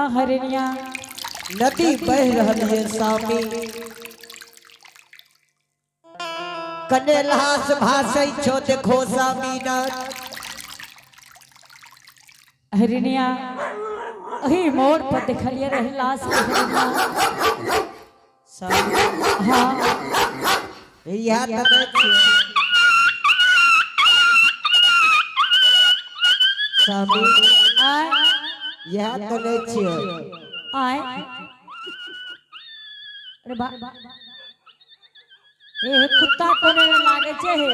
हाँ हरिणिया। नदी बह रहल है स्वामी। कने लाश भासै छो देखो स्वामी नाथ। हरिणिया अही मोड़ पर देखलिए रहे लाश के हरिणिया। स्वामी हाँ इहा तऽ नहि छियै स्वामी। आय इहा तऽ नहि छियै। आय अरे बा ए हे कुत्ता कोने में लागे छे हे।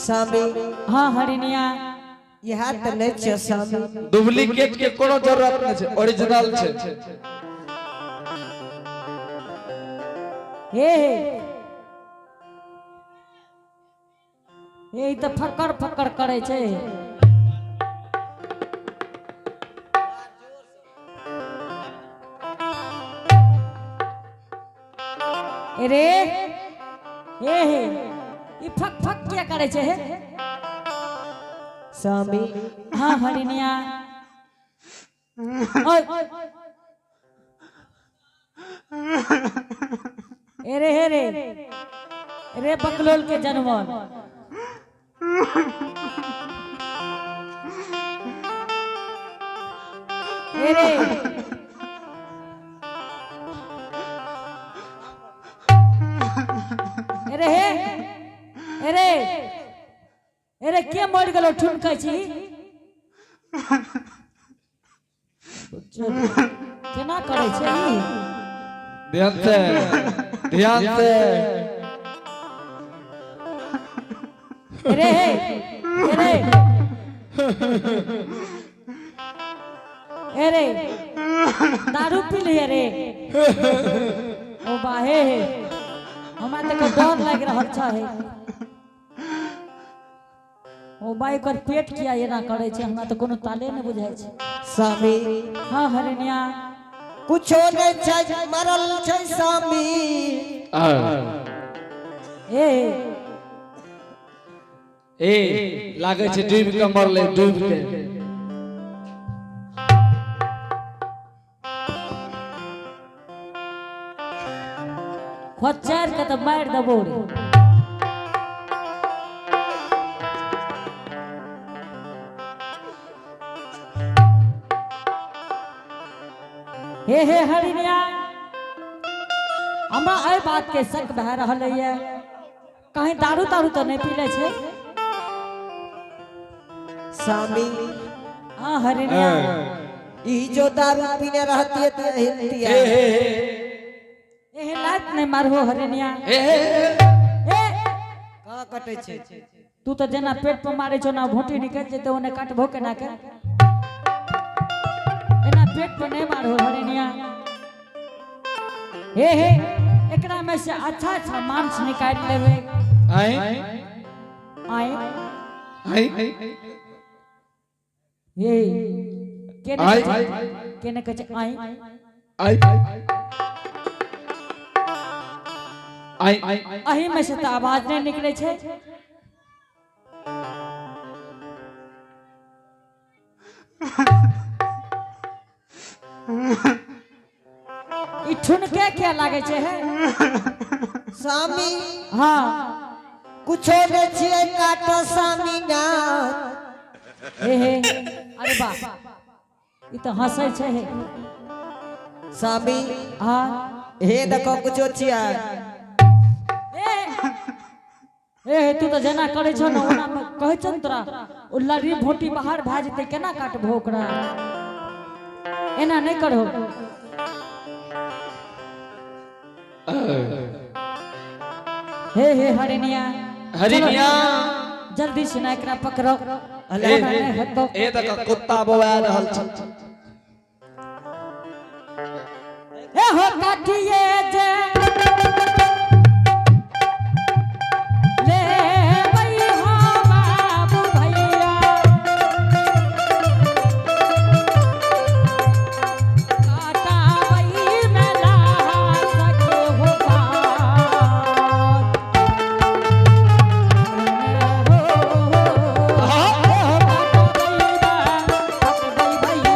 स्वामी। हाँ हरिणिया। इहा तऽ नहि छियै स्वामी। डुप्लीकेट के कोनो जरूरत नहीं छै, ओरिजिनल छै। हे हे हे ई तऽ फकर फकर करे छै। अरे हे हे ई फक फक किया करे छै हे? स्वामी। हाँ हरिणिया। ओए अरे हे रे रे बकलोल के जानवर। अरे अरे हे अरे अरे के मर गेलो ठुनकै छी? केना करै छै ई? ध्यान से, ध्यान से। अरे हे अरे अरे दारू पी लिये रे। ओ बाहे हे हमरा तऽ डर लागि रहल छै हे। ओ बाई ओकर पेट किया एना करै छै? हमरा तऽ कोनो ताले नहि बुझाइ छै। स्वामी। हाँ हरिणिया। कुछो नहि छै, मरल छै स्वामी। ए ए लागै छै डूबि के मरलै, डूबि के। खोचार के तऽ मारि देबो रे। हे हे हरिणिया, हमरा एहि बात के शक भए रहल ये कहीं दारू तारू तऽ नहि पीले छै। स्वामी। हाँ हरिणिया। ई जो दारू पीने रहती है तो हिलती है। हे हे हे ए लात नहीं मारहो हरिणिया। हे हे ए कहाँ कटे छै? तू तो जेना पेट पर मारे छौ ना भोटी निकल जेते ओने काटबो केना के। एना पेट पर नहीं मारहो हरिणिया। हे हे एकरा में से अच्छा अच्छा मांस निकाल लेबे। आय आय आय हे केने आय। कहै छै? केने कहै छै आय? आय आय अही में से तऽ आवाज नहीं निकले छै। ई ठुनके किया लागे छै हे? स्वामी। हाँ। कुछो नहीं छियै काटो स्वामी ना। हे हे अरे बा ई तऽ हंसै छै हे। स्वामी। हाँ। हे देखो कुछो छियै। ए ए तू तऽ जेना करै छौ ने ओना कहै छौ ने तोरा ओ लड़ी भोटी बाहर भए जेतै केना काटबहो ओकरा? एना नहीं करहो। हे हे हरिणिया। हरिणिया। जल्दी से ना एकरा पकड़ो। ए ओना नहि हेतौ। ए देखो कुत्ता बौआ रहल छै। ए हो काटिए जे ले हो बाबू भैया। काटाबै में लाश के हो बात। हो, हो, हो, काटबै में, काटबै भैया।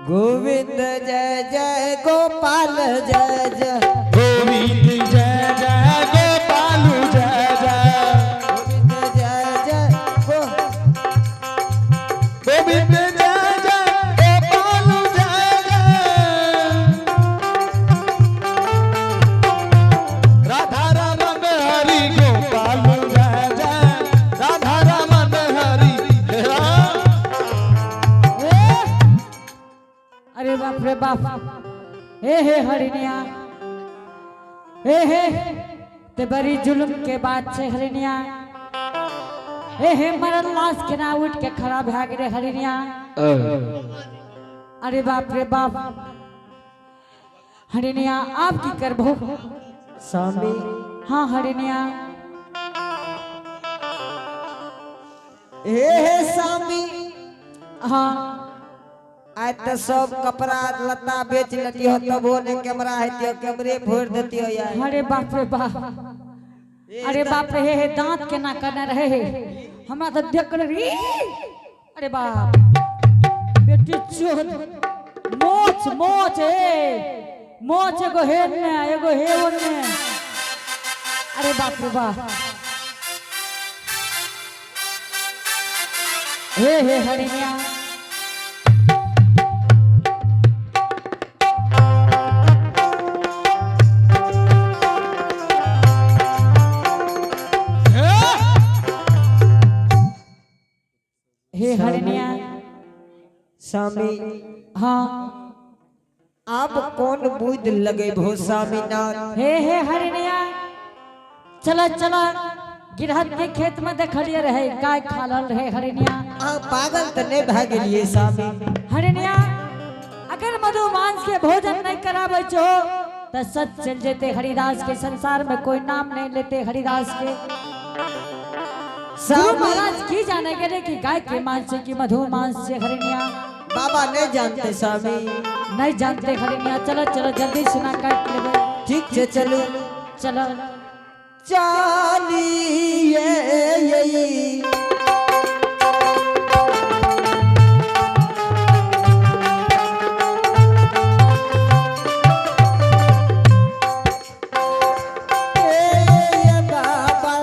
गोविंद जय जय गोपाल जय जय गोविंद जय जय गोपालू जय जय गोविंद जय जय गो गोविंद जय जय गोपालू जय जय राधा रमन हरि गोपालू जय जय राधा रमन हरि राम ए! अरे बाप रे बाप हे हे हरिणिया हे हे ते बड़ी जुल्म के बात छे हरिणिया हे हे मरल लाश केना उठ के खड़ा भए गेलै हरिणिया अरे बाप रे बाप हरिणिया आप की करबो स्वामी हाँ हरिणिया हे हे स्वामी हाँ आज तो सब कपड़ा लत्ता बेच लेती हो तब वो ने कैमरा हेती हो कैमरे फोड़ देती हो यार अरे बाप रे बाप अरे बाप रे हे हे दांत केना करने रहे हे हमरा तऽ देख कर री अरे बाप बेटी चोद मोच मोच हे मोच एगो हे ने एगो हे ओने अरे बाप रे बाप हे हे हरिणिया हे हरिणिया। स्वामी। हाँ। आब कोन बुद्धि लगेबहो स्वामीनाथ? हे हे हरिणिया, चला चला, गिरहत के खेत में देखलिए रहे, गाय खा रहल रहे हरिणिया। अहाँ पागल तऽ नहि भए गेलियै स्वामी? हरिणिया, अगर मधुमांस के भोजन नहीं करावे छो तो सच चल जेते हरिदास के, संसार में कोई नाम नहीं लेते हरिदास के। गुरु स्वामी। महाराज की जाने गेले कि गाय के मांस से कि मधु मांस से हरिणिया? बाबा नहीं जानते स्वामी। नहीं जानते हरिणिया। चलो चलो, जल्दी सुना काट लेबै। ठीक छै, चलू। चलो। चालिए। बाबा,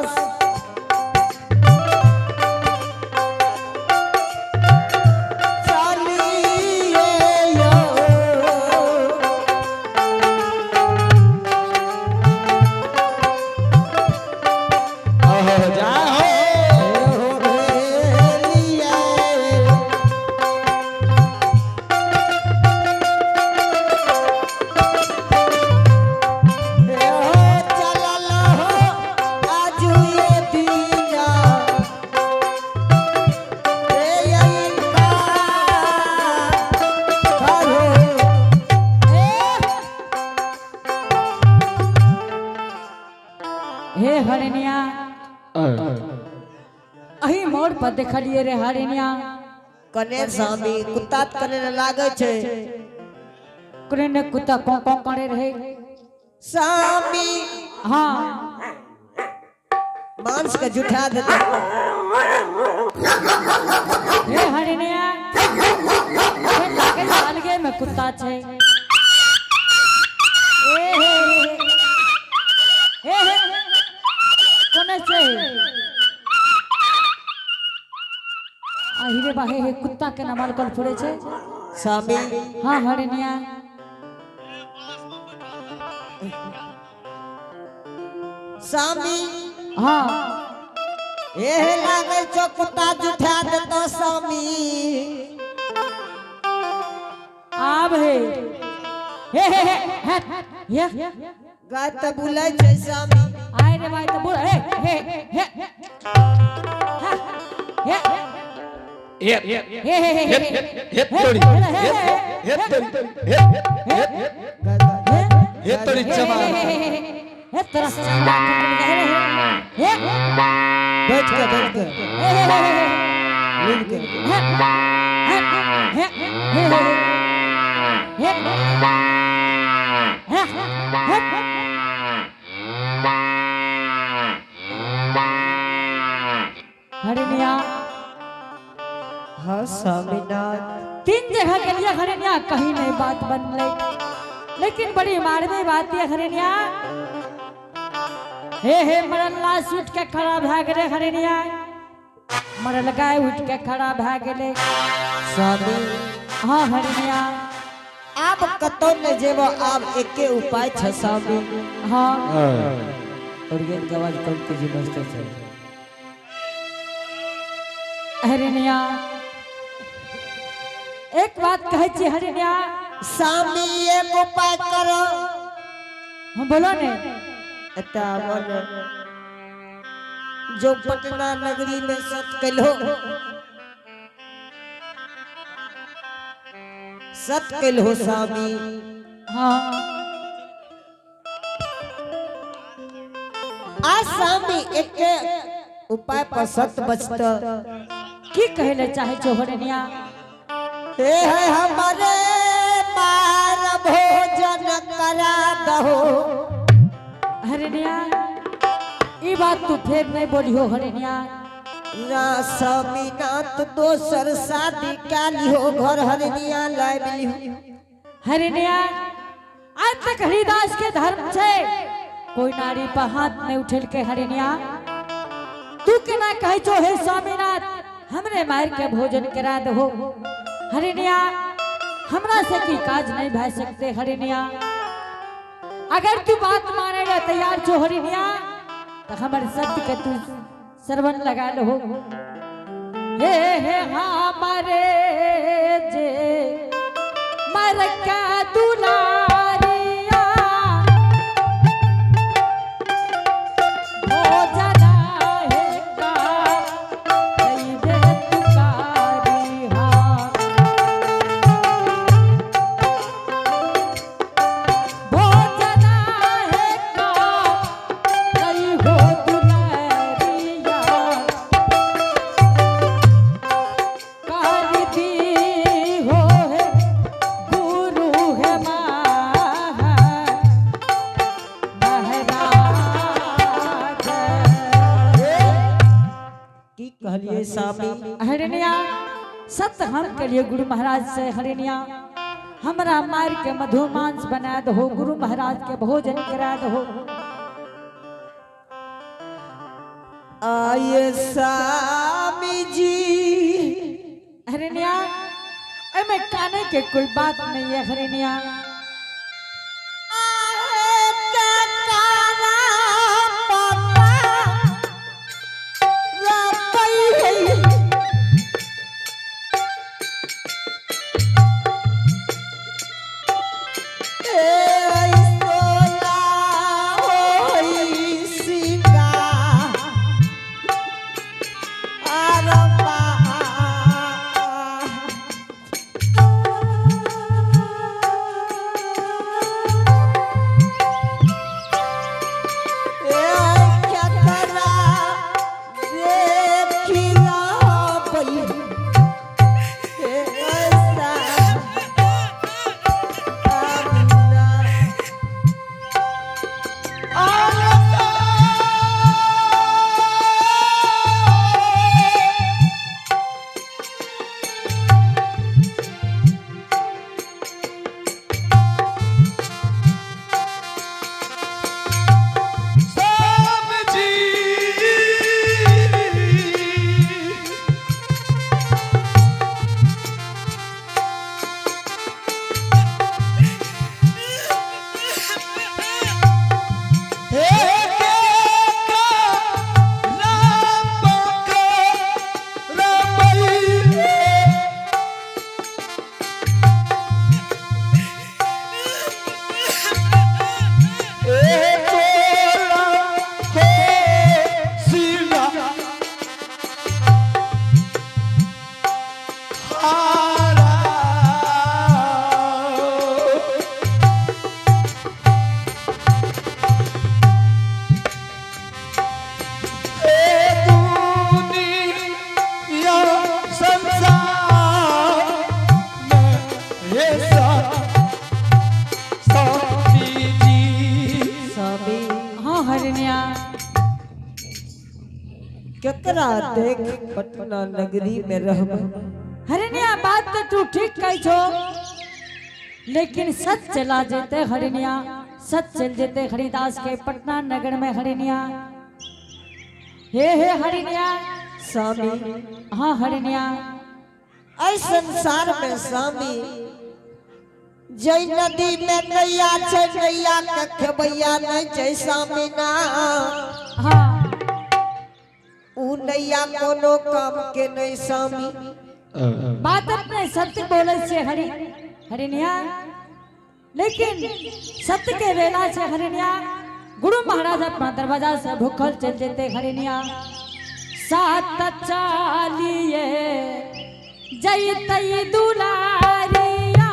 चालिए यो। ओहो, जा हो। हे हरिणिया, अही मोड़ पर देखलिए रे हरिणिया। कने स्वामी, कुत्ता त कने ने लागै छै। करे ने कुत्ता कौं कौं करे रहे। स्वामी। हाँ। मांस के जुठा देते। हे हरिणिया, हे लागे छै अलगे में कुत्ता छै। ए हे हे हे हे, कोने छै? आहि रे बा, हे हे, कुत्ता के ना मालकल फुरे छै। स्वामी। हाँ हरिणिया। स्वामी। हाँ। एह लागै छौ कुत्ता जुठा देतो स्वामी। आब हे हे हे हे हे हे। गाय तऽ बुलै छै स्वामी। आय रे भाई, तो बोल, हे हे हे हे हे। हे। हे हे हे हे। हे तोरी, हे हे तोरी, हे हे। गाय गाय। हे तोरी चमार। हे तोरा हे हे हे। बैठ के, बैठ के। हे हे हे। लीन के। हे हे हे हे हे हे हे। हरिणिया। हाँ स्वामीनाथ। तीन जगह के लिए हरिणिया, कहीं नहीं बात बन रही, लेकिन बड़ी मारवे बात है हरिणिया। हे हे, मरल लाश उठ के खड़ा भए गेलै हरिणिया, मरल गाय उठ के खड़ा भए गेलै। स्वामी। हाँ हरिणिया। आब कतौ नहि जेबो, आब एके उपाय छै स्वामी। हाँ। ऑर्गन के आवाज कम कीजिए मास्टर साहब। हरिणिया, एक बात कहै छी हरिणिया। स्वामी, एक उपाय करो। हम बोलो ने। एता मन जो पटना नगरी में सत कलो, सत कलो स्वामी। हाँ। आ स्वामी, एक उपाय पर सत बचत। की कहै ले चाहे छो हरिणिया? हे है हमारे मार भोजन करा दहो। हरिणिया, ई बात तू फेर नहीं बोलियो हरिणिया। ना स्वामीनाथ, दोसर शादी का लिहो, घर हरनिया लाइब लिहो। हरिणिया, आज तक हरिदास के धर्म छै, कोई नारी पर हाथ नहीं उठेल के। हरिणिया, तू केना कहै छो हे स्वामीनाथ, हमरे मार के भोजन करा दहो? हरिणिया, हमरा से की काज नहीं भए सकते। हरिणिया, अगर तू बात माने ला तैयार छो हरिणिया, तो हमर शब्द के तू श्रवण लगा लो। हे हे हमारे जे मर के दुलारिया भोजन हे का जइबे तुकारी हा। भोजन हे का जई हो दुलारिया कर दी हो है गुरु है महाराज। की कहलिए स्वामी? हरिणिया, सत हम के लिए गुरु महाराज से हरिणिया, हमरा मार के मधुमांस बना दो, गुरु महाराज के भोजन करा दो। आये स्वामी जी। हरिणिया, एमे काने के कोई बात नहीं है हरिणिया। आहे के कारा पापा रपई। ए सोला होई सिंगा आरपा। स्वामी। हाँ हरिणिया। केकरा देख पटना नगरी में रहब? हरिणिया, बात तो तू ठीक कही छो, लेकिन सच चला जेते हरिणिया, सच चल जेते हरिदास के पटना नगर में हरिणिया। हे हे हरिणिया। स्वामी। हाँ हरिणिया। ऐ संसार में स्वामी, जय नदी में नैया छै, नैया के खेबैया नहीं छै स्वामी ना। हाँ। ऊ नैया कोनो काम के नहीं स्वामी। बात अपने सत्य बोले से हरि हरिणिया, लेकिन सत्य के वेला से हरिणिया, गुरु महाराज अपना दरवाजा से भूखल चल जेते हरिणिया। सात चालिए जैतई दुलारिया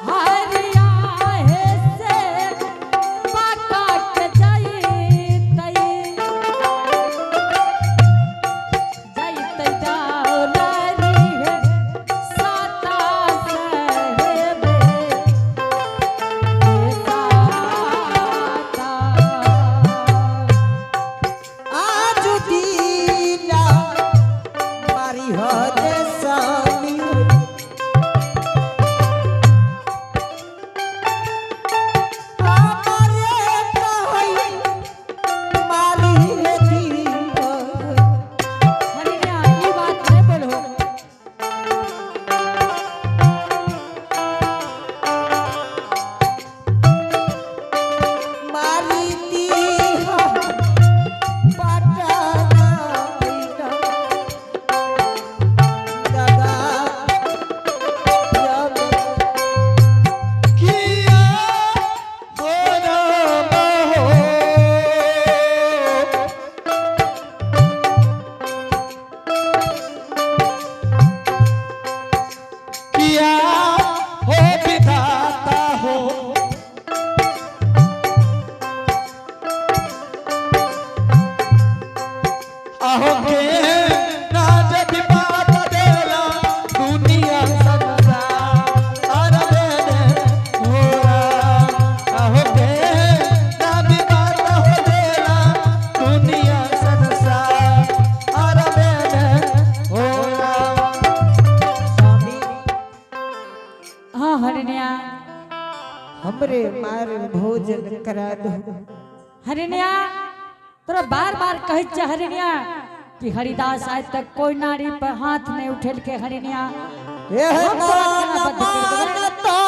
हरिया हे से पाका के जैतई जैतई दौलरी है साता सहेबे साता। आज दीना मारी हरे स्वामी, हमारे कहई मारी हे दीना। हरिणिया, ई बात नहीं बोलो। मारी दी पटना। हमरे मार भोजन करा दो। हरिणिया, तोरा बार बार कहै छै हरिणिया कि हरिदास आज तक कोई नारी पर हाथ नहीं उठेलके हरिणिया। हे हम तोरा मान केना बद्ध करि देबै? मान तो।